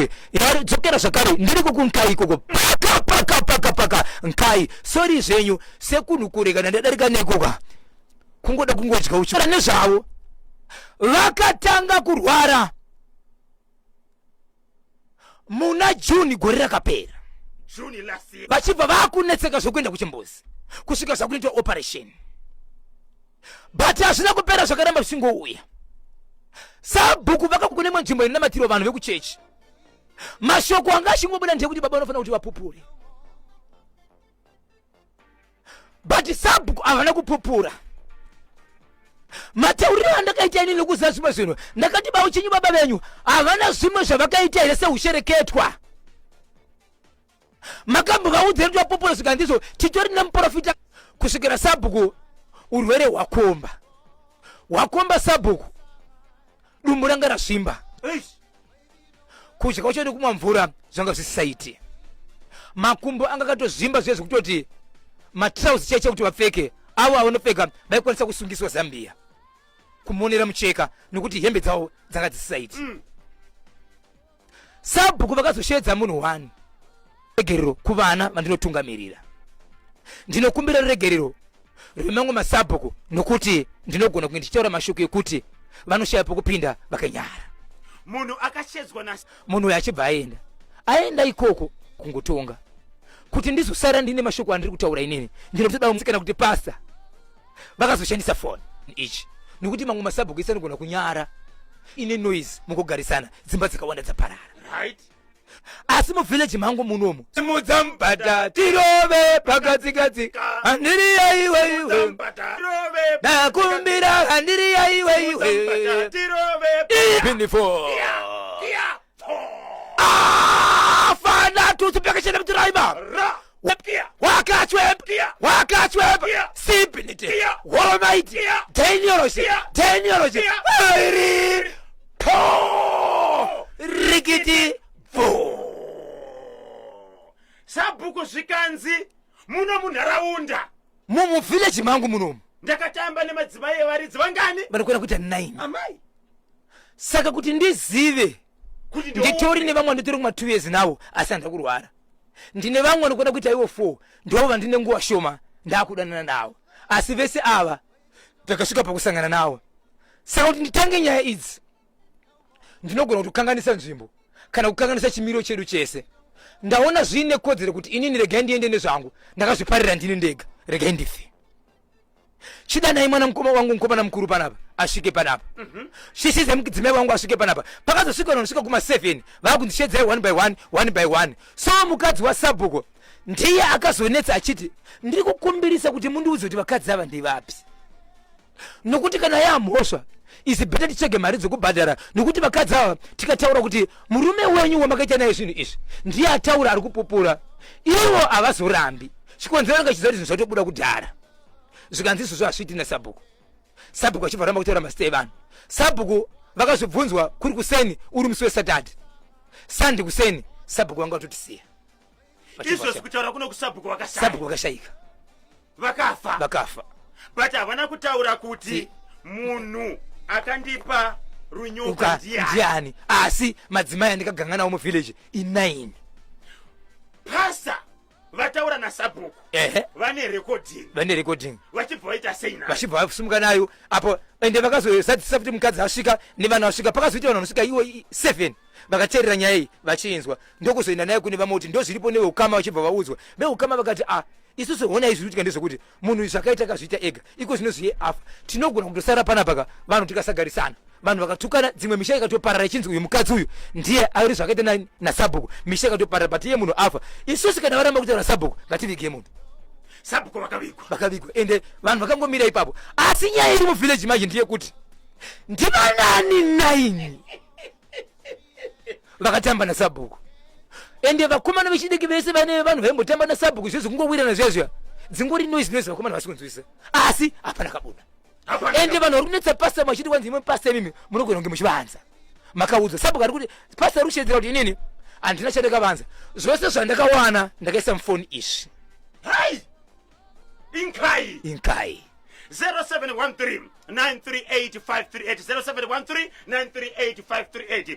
Kwekwe yadzokera zvakare. Ndiri kukunkai ikoko, paka paka paka paka nkai. Sori zvenyu sekunhu kure, kana ndadarika nekoka kungoda kungodya uchira nezvavo. Vakatanga kurwara muna June gore rakapera, June last year. Vachibva vakunetseka zvokuenda kuchimbuzi kusvika zvakunoitwa operation, but hazvina kupera, zvakaramba zvichingouya. Sabhuku vakakune imwe nzvimbo inonamatirwa vanhu vekuchechi. Mashoko anga achingobuda ndeyekuti baba vanofanira kuti vapupure, but sabhuku havana kupupura. Matauriro andakaita ini nekuziva zvimwe zvinhu, ndakati, "Bau chinyu, baba venyu havana zvimwe zvavakaita here seushereketwa? Makambovaudza kuti vapupura?" Svika ndizvo titori nemuprofita kusvikira sabhuku urwere hwakomba, hwakomba. Sabhuku dumbu ranga rasvimba. Eish. Kudya kwacho nekumwa mvura zvanga zvisisaiti. Makumbo anga akatozvimba zviye zvekutoti matrausi chaicho kuti vapfeke avo avanopfeka vaikwanisa kusungiswa zambia kumonera mucheka nokuti hembe dzavo dzanga dzisisaiti. Sabhuku vakazoshedza munhu one. Regerero kuvana vandinotungamirira, ndinokumbira ruregerero rwemamwe masabhuku, nokuti ndinogona kunge ndichitaura mashoko ekuti vanoshaya pokupinda vakanyara. Munhu akashedzwa na Munhu uyu achibva aenda, aenda ikoko kungotonga kuti ndizosara ndine mashoko andiri kutaura inini. Ndinotoda kana kuti pasa vakazoshandisa foni ichi, nokuti mamwe masabhuku ese anogona kunyara ine noise mukugarisana, dzimba dzakawanda dzaparara. Asi muvhileji mangu munomu, simudza mubhadha tirove pakatsikatsi, handiri yaiwe iwe. Mubhadha, tirove. Ndakumbira, handiri yaiwe iwe. Mubhadha, tirove. Pinifo. Kia. Afana tusipekeshene mutiraima. Ra. Kia. Wakachwep. Kia. Wakachwep. Kia. Sipinite. Kia. Wolomaiti. Kia. Genealogy. Kia. Genealogy. Kia. Airi po rikiti bvo. Sabhuku zvikanzi muno munharaunda, mumuvhileji mangu munomu, ndakatamba nemadzimai evaridzi vangani? Vanokwira kuita 9. Amai. Saka kuti ndizive kuti nditori nevamwe nditori kuma 2 years navo, asi handina kurwara. Ndine vamwe vanokona kuita ivo 4, ndova vandine nguva shoma ndakudanana navo, asi vese ava takasvika pakusangana navo. Saka kuti nditange nyaya idzi, ndinogona kutokanganisa nzvimbo kana kukanganisa chimiro chedu chese. Ndaona zviine kodzero kuti inini regai ndiende nezvangu, ndakazviparira ndini ndega, regai ndife. Chidanai mwana mukoma wangu, mukomana mukuru panapa asvike panapa. Shishidze mudzimai wangu asvike panapa. Pakazosvika vanosvika kuma7, vakundishedzai one by one, one by one. So mukadzi wasabhuku ndiye akazonetsa achiti, "Ndiri kukumbirisa kuti mundiudze kuti vakadzi ava ndevapi, nokuti kana yamhosva isi better titsvege mari dzekubhadhara, nokuti vakadzi ava tikataura kuti murume wenyu wamakaita naye zvinhu izvi ndiye ataura, ari kupupura, ivo havazorambi." Chikonzero anga chiziva kuti zvinhu zvatobuda kudhara. Zvikanzi izvozvo hazviiti nasabhuku. Sabhuku achibva ramba kutaura mazita evanhu. Sabhuku vakazobvunzwa kuri kuseni, uri musi weSaturday, Sunday kuseni, sabhuku vanga vatotisiya. Izvozvi kutaura kuno kusabhuku vakashaya. Sabhuku vakashayika. Vakafa. Vakafa. But havana kutaura kuti munhu akandipa runyoka ndiani. Ndiani, asi madzimai andikaganga nawo muvillage i9. Pasa vataura nasabhuku, vane recording. Vane recording. Vachibva vaita sei nayo? Vachibva vasumuka nayo apo, ende vakazozadzisa kuti mukadzi asvika nevana vasvika. Pakazoita vanhu vanosvika iwo 7 vakateerera nyaya iyi vachiinzwa, ndokuzoenda nayo kune vamwe kuti ndozviripo neveukama. Vachibva vaudzwa veukama, vakati, "A, isusu honai zviri kuitika ndezvekuti munhu zvakaita akazviita ega. Iko zvino zviye afa, tinogona kutosara panapa ka, vanhu tikasagarisana, vanhu vakatukana, dzimwe misha ikatoparara ichinzi uyu mukadzi uyu ndiye ari zvakaita nasabhuku, misha ikatoparara. But iye munhu afa, isusu kana varamba kutaura sabhuku, ngativige munhu." Sabhuku vakavigwa. Vakavigwa, ende vanhu vakangomira ipapo. Asi nyaya iri muvhileji manje ndeyekuti ndivanani 9 vakatamba nasabhuku, ende vakomana vechidiki vese vane vanhu vaimbotamba nasabhuku zvezvi kungowirana zviya zviya, dzingori noise noise, vakomana vasi kunzwisa, asi hapana kabuda. Hapana. Ende vanhu vari kunetsa pasta machiti kwanzi, "Imwe pasta, imimi munogona kunge muchivanza, makaudzwa." Sabhuku ari kuti, pasta ari kushedzera kuti, "Inini handina chandakavanza, zvose zvandakawana ndakaisa mufoni izvi." Hai, inkai. Inkai. 0713 938 538, 0713 938 538.